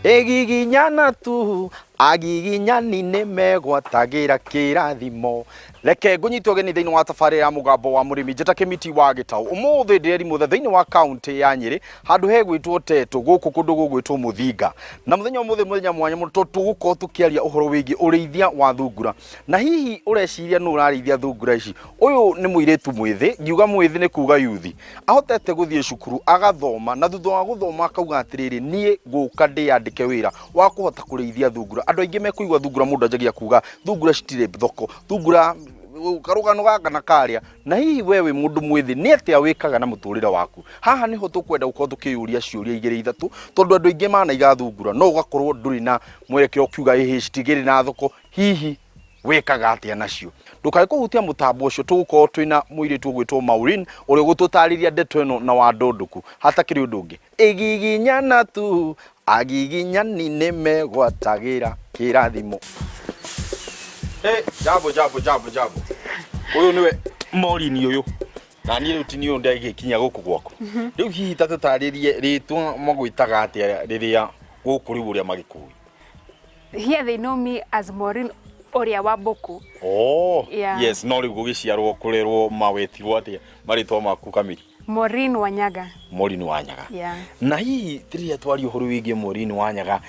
Ĩgiginyana tu agiginyani nĩ megwatagĩra kĩrathimo. Reke ngũnyite ũgeni thĩinĩ wa tabarĩra ya Mũgambo wa Mũrĩmi. Njĩta Kĩmiti wa Gĩtaũ. Ũmũthĩ ndĩreri mũthe thĩinĩ wa kaũntĩ ya Nyĩrĩ, handũ hegwĩtwo Tetũ, gũkũ kũndũ gũgwĩtwo Mũthinga. Na mũthenya ũmũthĩ mũthenya mwanya mũno, tondũ tũgũkorwo tũkĩaria ũhoro wĩgiĩ ũrĩithia wa thungura. Na hihi ũreciria nũ ũrarĩithia thungura ici? Ũyũ nĩ mũirĩtu mwĩthĩ, ngiuga mwĩthĩ nĩ kuga yuthi. Ahotete gũthiĩ cukuru agathoma, na thutha wa gũthoma akauga atĩrĩrĩ, niĩ ngũka ndĩyandĩke wĩra wa kũhota kũrĩithia thungura. Andũ aingĩ mekũigua thungura mũndũ anjagia kuga thungura citirĩ thoko, thungura karũgano gaka na karĩa. Na hihi we wĩ mũndũ mwĩthĩ nĩ atĩa wĩkaga na mũtũrĩre waku? Haha nĩho tũkwenda gũkorwo tũkĩyũria ciũria igĩrĩ ithatũ, tondũ andũ aingĩ manaiga thungura no ũgakorwo ndũrĩ na mwerekeo ũkiuga ĩhĩ citigĩrĩ na thoko, hihi wĩkaga atĩa nacio? Ndũkae kũhutia mũtambo ũcio, tũgũkorwo twĩna mũirĩtu ũgwĩtwo Maureen ũrĩa ũgũtũtarĩria ndeto ĩno na wandũndũku hatakĩrĩ ũndũ ũngĩ. Ĩgiginyana tu agiginyani nĩ megwatagĩra kĩrathimo. Hey, jambo jambo jambo jambo. Ũyũ nĩwe Maureen ũyũ. Na niĩ rĩu ti niĩ ũyũ ndagĩkinya gũkũ gwaku. Rĩu hihi ta tũtarĩrie rĩtwa magwĩtaga atĩa rĩrĩa gũkũ rĩu ũrĩa magĩkũĩ? Here they know me as Maureen Oria wa Boku. Oh, Yeah. yes, no rĩu gũgĩciarwo kũrerwo mawetirwo atĩa marĩtwa maku kamiri? Maureen Wanyaga. Maureen Wanyaga. Yeah. Na hihi rĩrĩa twaria ũhoro wĩgiĩ Maureen Wanyaga,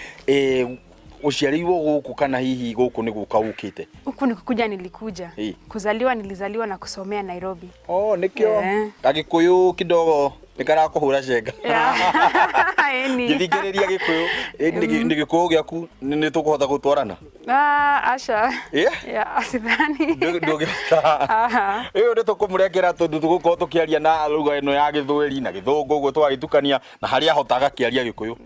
ũciarĩirwo gũkũ kana hihi gũkũ nĩ gũka ũkĩte? Huku ni kukuja nilikuja. Hey. Kuzaliwa nilizaliwa na kusomea Nairobi. Oh, nĩkĩo Eh. Gagĩkũyũ kidogo nĩ karakũhũra cenga. Yeah. Ĩni. Ngĩthikĩrĩria Gĩkũyũ, nĩ Gĩkũyũ gĩaku nĩ tũkũhota gũtwarana? Ah, aca. Yeah? Yeah, sidhani. Ndũngĩhota. Aha. Ĩyo nĩ tũkũmũrengera tondũ tũgũkorwo tũkĩaria na lugha ĩno ya Gĩthweri na Gĩthũngũ ũguo tũgagĩtukania na harĩa ahota agakĩaria Gĩkũyũ.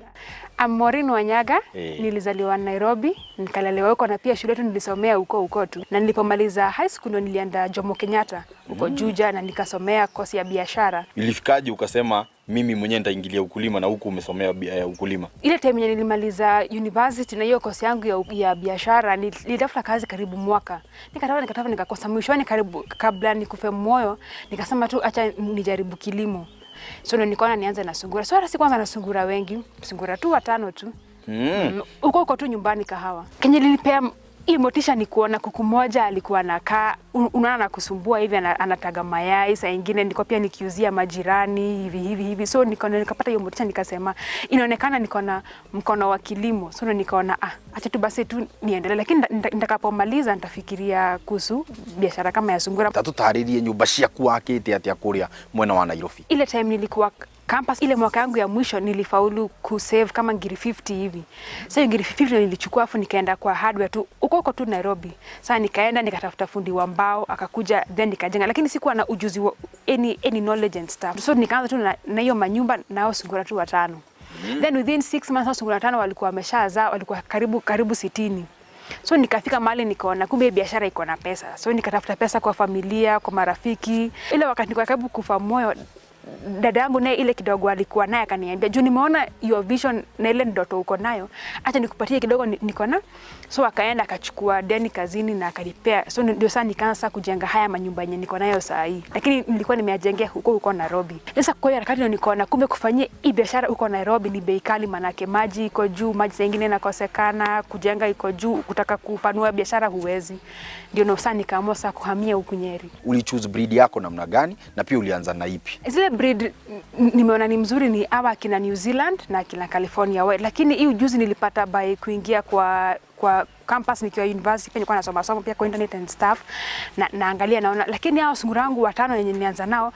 I'm Maureen Wanyaga. Eh. Nilizaliwa Nairobi, nikalelewa huko na pia shule yetu nilisomea huko huko tu. Na nilipomaliza high school ndo nilienda Jomo Kenyatta huko Juja na nikasomea kosi ya biashara. Ilifikaje ukasema mimi mwenyewe nitaingilia ukulima na huku umesomea ukulima? Ile time yenye nilimaliza university na hiyo kosi yangu ya biashara, nilitafuta kazi karibu mwaka. Nikatafuta, nikatafuta, nikakosa. Mwishoni karibu kabla nikufe moyo, nikasema tu acha nijaribu kilimo. So ndo nikaona nianze na sungura. So hata si kwanza na sungura wengi, sungura tu watano tu. Huko huko tu nyumbani Kahawa. Kenye ilinipea hii motisha ni kuona kuku moja alikuwa anakaa, unaona anakusumbua hivi, anataga mayai, saa ingine nilikuwa pia nikiuzia majirani hivi hivi hivi. So nikapata hiyo motisha, nikasema inaonekana niko na mkono wa kilimo. So nikaona acha tu basi tu niendelee, lakini nitakapomaliza nitafikiria kuhusu biashara kama ya sungura. Tatutarĩrie nyũmba ciaku wakĩte atĩa kũrĩa mwena wa Nairobi? Ile time nilikuwa campus, ile mwaka yangu ya mwisho nilifaulu kusave kama ngiri 50 hivi. Sasa hiyo ngiri 50 nilichukua afu nikaenda kwa hardware tu huko huko tu Nairobi. Sasa nikaenda nikatafuta fundi wa mbao akakuja, then nikajenga, lakini sikuwa na ujuzi wa any knowledge and stuff. So nikaanza tu na hiyo manyumba nao sungura tu watano. Then within 6 months hao sungura watano walikuwa wameshazaa, walikuwa karibu 60. So nikafika mahali nikaona kumbe biashara iko na pesa. So nikatafuta pesa kwa familia, kwa marafiki. Ile wakati nilikuwa karibu kufa moyo, dada yangu naye ile kidogo alikuwa naye akaniambia, juu nimeona your vision na ile ndoto uko nayo, acha nikupatie kidogo niko na. So akaenda akachukua deni kazini na akanipea. So ndio sasa nikaanza kujenga haya manyumba yenye niko nayo saa hii, lakini nilikuwa nimeyajengea huko huko Nairobi. Sasa kwa hiyo harakati ndio nikaona kumbe kufanyia hii biashara huko Nairobi ni bei kali, manake maji iko juu, maji saa ingine inakosekana, kujenga iko juu, kutaka kupanua biashara huwezi. Ndio na sasa nikaamua sasa kuhamia huku Nyeri. Ulichoose breed yako namna gani na pia ulianza na ipi? Zile breed nimeona ni mzuri ni hawa akina New Zealand na akina California White, lakini hii ujuzi nilipata by kuingia kwa campus nikiwa university, pia nilikuwa nasoma soma pia kwa internet and stuff, na naangalia naona. Lakini hao sungura wangu watano wenye nilianza nao,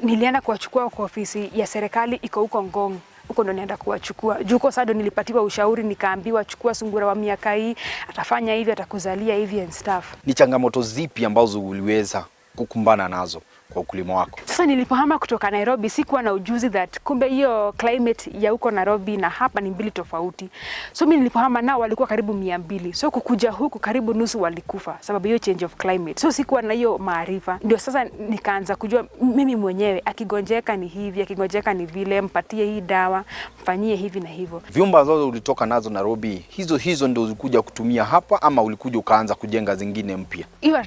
nilienda kuwachukua kwa ofisi ya serikali iko huko Ngong. Huko ndo nienda kuwachukua. Juu huko sasa ndo nilipatiwa ushauri, nikaambiwa chukua sungura wa miaka hii, atafanya hivi, atakuzalia hivi and stuff. Ni changamoto zipi ambazo uliweza kukumbana nazo kwa ukulima wako? Sasa nilipohama kutoka Nairobi sikuwa na ujuzi that kumbe hiyo climate ya huko Nairobi na hapa ni mbili tofauti. So mimi nilipohama nao walikuwa karibu 200. So kukuja huku karibu nusu walikufa sababu hiyo change of climate. So sikuwa na hiyo maarifa. Ndio sasa nikaanza kujua mimi mwenyewe akigonjeka ni hivi, akigonjeka ni vile, mpatie hii dawa, mfanyie hivi na hivyo. Vyumba ambazo ulitoka nazo Nairobi, hizo hizo ndio ulikuja kutumia hapa ama ulikuja ukaanza kujenga zingine mpya? Hiyo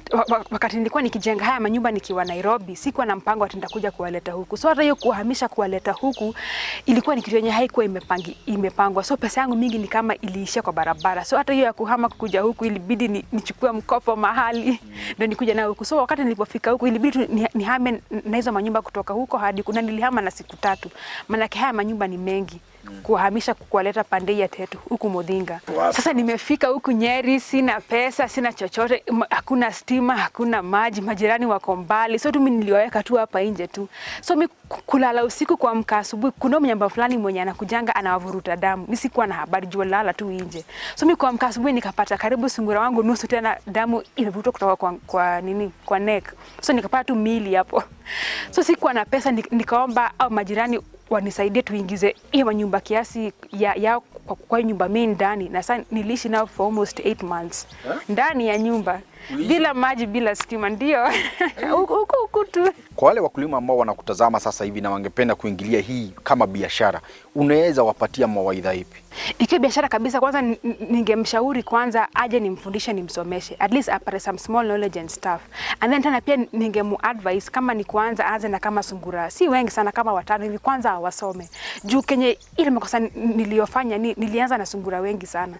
wakati nilikuwa nikijenga haya manyumba nikiwa Nairobi, Nairobi. Sikuwa na mpango ati nitakuja kuwaleta huku. So hata hiyo kuhamisha kuwaleta huku ilikuwa ni kitu yenye haikuwa imepangwa. So pesa yangu mingi ni kama iliishia kwa barabara. So hata hiyo ya kuhama kukuja huku ilibidi nichukue mkopo mahali ndio nikuja nayo huku. So wakati nilipofika huku ilibidi tu nihame na hizo manyumba kutoka huko hadi kuna, nilihama na siku 3. Maana haya manyumba ni mengi kuhamisha kuwaleta pande ya tetu huku Muthinga. Wow. Sasa nimefika huku Nyeri, sina pesa, sina chochote, hakuna stima, hakuna maji, majirani wako mbali. So tu mimi niliwaweka tu hapa nje tu. So mimi kulala usiku kuamka asubuhi, kuna mnyamba fulani mwenye anakujanga anawavuruta damu. Mimi sikuwa na habari, jua lala tu nje. So mimi kuamka asubuhi nikapata karibu sungura wangu nusu tena damu imevurutwa kutoka kwa nini? Kwa neck. So nikapata tu miili hapo. So sikuwa na pesa, nikaomba au majirani wanisaidie tuingize hiyo manyumba kiasi ya kwa nyumba mimi ndani, na sasa niliishi nao for almost 8 months ndani ya nyumba bila maji bila stima, ndio huku tu. Kwa wale wakulima ambao wanakutazama sasa hivi na wangependa kuingilia hii kama biashara, unaweza wapatia mawaidha ipi? Ikiwa biashara kabisa, kwanza ningemshauri kwanza aje nimfundishe, nimsomeshe, at least apate some small knowledge and stuff. And then tena pia ningemu-advise kama ni kuanza, aanze na kama sungura si wengi sana, kama 5 hivi, kwanza wasome. Juu kenye ile makosa niliyofanya ni nilianza na sungura wengi sana.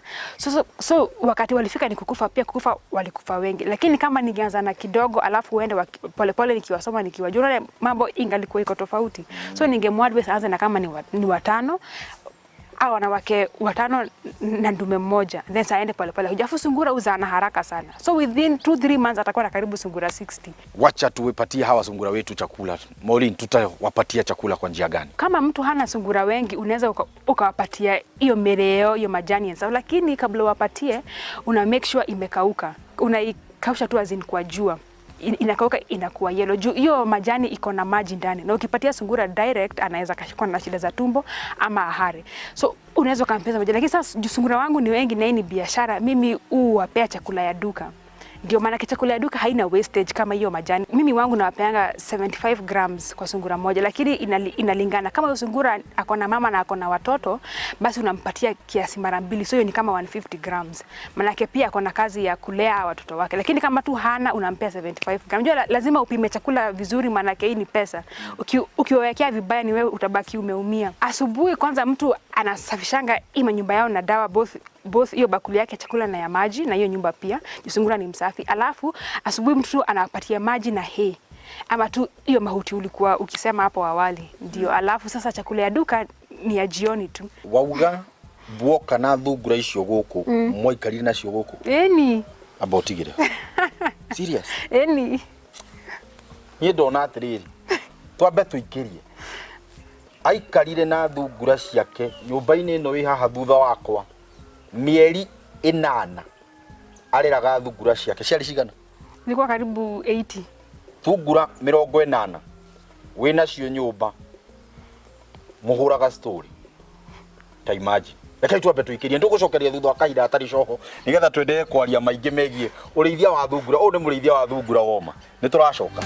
So wakati walifika ni kukufa, pia kukufa walikufa wengi. Lakini kama ningeanza na kidogo alafu uende pole pole nikiwasoma nikiwajua, unaona mambo ingalikuwa iko tofauti. So ningemuadvise aanze na kama ni 5 au wanawake 5 na ndume mmoja, then aende pole pole. Hujafu sungura uzana haraka sana, so within 2-3 months atakuwa na karibu sungura 60. Wacha tuwapatie hawa sungura wetu chakula. Maureen, tutawapatia chakula kwa njia gani? Kama mtu hana sungura wengi, unaweza ukawapatia hiyo mereo, hiyo majani and stuff, lakini kabla uwapatie una make sure imekauka. Unaikausha tu as in kwa jua. Inakauka inakuwa yellow. Juu hiyo majani iko na maji ndani, na ukipatia sungura direct anaweza kashikwa na shida za tumbo ama ahare. So unaweza ukampeza majani, lakini sasa juu sungura wangu ni wengi na hii ni biashara, mimi huwapea chakula ya duka. Ndio maana chakula ya duka haina wastage kama hiyo majani. Mimi wangu nawapeanga 75 grams kwa sungura moja, lakini inalingana. Kama huyo sungura ako na mama na ako na watoto, basi unampatia kiasi mara 2, so hiyo ni kama 150 grams. Maana pia ako na kazi ya kulea watoto wake. Lakini kama tu hana, unampea 75 grams. Unajua lazima upime chakula vizuri, maana hii ni pesa. Ukiwekea vibaya ni wewe utabaki umeumia. Asubuhi kwanza mtu anasafishanga hii manyumba yao na dawa, both hiyo bakuli yake ya chakula na ya maji, na hiyo nyumba pia. Sungura ni msafi. Alafu asubuhi mtu anapatia maji na hay ama tu hiyo mahuti ulikuwa ukisema hapo awali, ndio. Alafu sasa chakula ya duka ni ya jioni tu. Wauga bwoka na thungura icio guku, mwaikarire nacio guku? Eni. Amba utigire. Serious? Eni. Niĩ ndona atĩrĩrĩ, twambe tũikĩrie. Aikarire na thungura ciake nyũmba-inĩ ĩno ĩ haha thutha wakwa mĩeri 8, areraga thungura ciake. Ciarĩ cigana? Nilikuwa karibu 80. Thungura 80 wĩnacio nyũmba, mũhũraga story. Ta imagine. Reke twambe tũikĩrie, ndũgũcokeria thutha wa kahinda hatarĩ coho, nĩgetha twendelee kwaria maingĩ megiĩ ũrĩithia wa thungura. Ũyũ nĩ mũrĩithia wa thungura woma. Nĩ tũracoka.